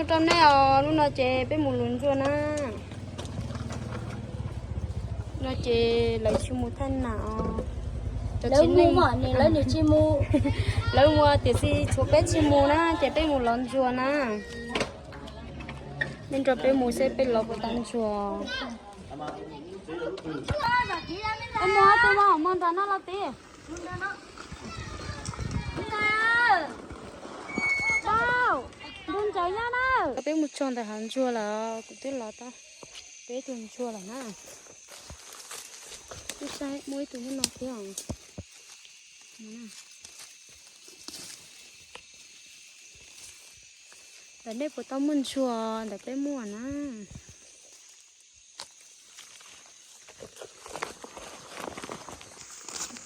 Rau nej os, lub no ces peb mus luv ntsuag na. No ces lawv tsis mus thaij nam os. Lawv mus, lawv mus tiam sis tshuav peb tsis mus na, ces peb mus lov ntsuag na. Nej nrog peb mus seb peb lov puas tau ntsuag. Mus tus no, mus nram no los tim. Peb mus txog ntawm hav ntsuag lawm, kuv twb lov tau peb tus ntsuag lawm na. Twb saib muaj ib tug nyob no thiab. Ntawm nej puas tau muaj ntsuag ntawm peb muaj na.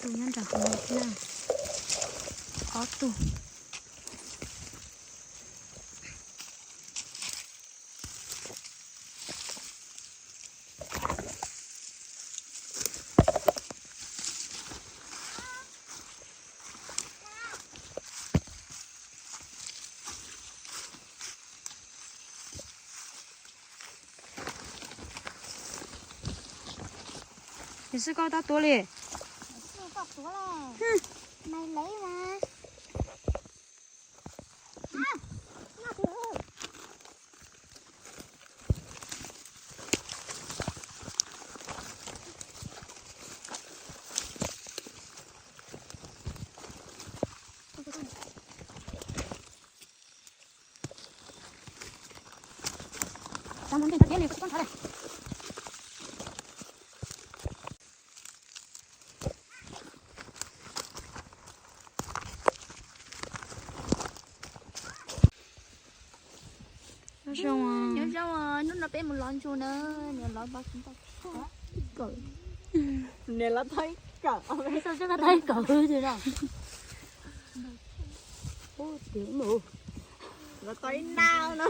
Tus nyob nram hauv no thiab na. Ob tug. Yog xwb koj tab tuav li. Nyob zoo, hnub no peb mus lov ntsuag na, niam lov tau ib kawm. Niam lov tau ib kawm, tau ib kawm li no. Lov tau ib nab no.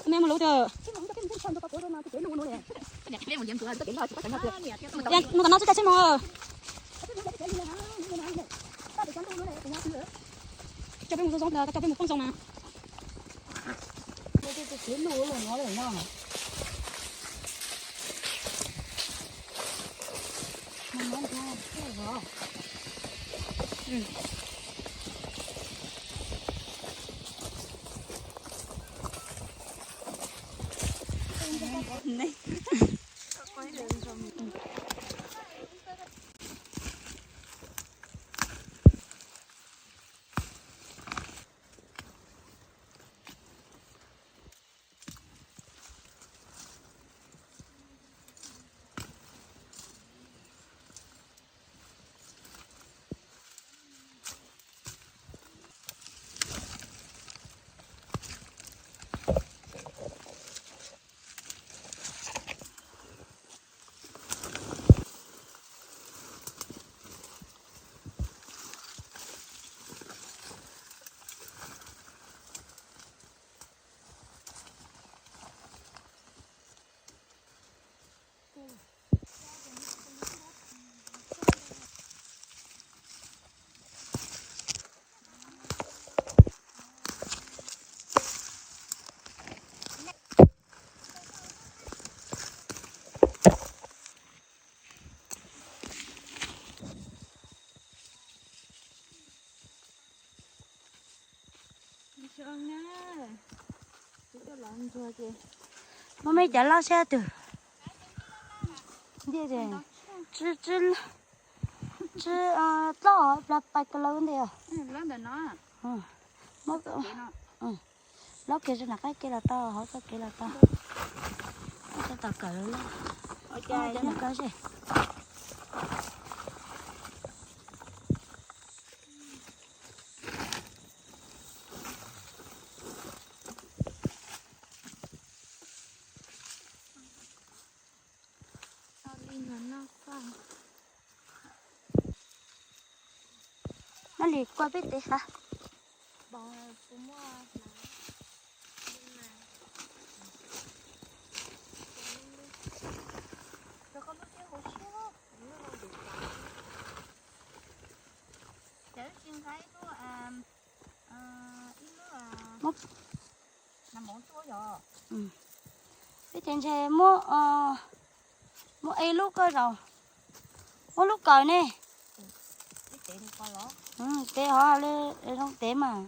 Mej mus lov tau. Nws tom no tsis tau tsheb mus. Tso peb mus zoo zoo, tso peb mus poob zoo mas. Muab mej cov loj sab twg. Ntiaj teb, tsw, tsw, tsw, toj plas pas ka lawv ntiaj. Lob kiag tso nram qab kev los tau, hauv txoj kev los tau. Cov tom kawm lawm, cov tom kawm seb. Nyob li kua peb tes hav. Ib ces ntshe muab, muab ib lub ko zaum, muab lub kaws ne. Tev hov li zoo tev mas.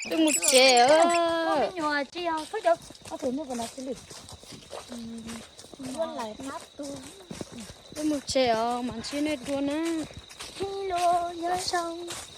Twb mus tsev. Me nyuam tsis yog, twb mus tsev os, mam ntsib nej dua na. Nyob zoo.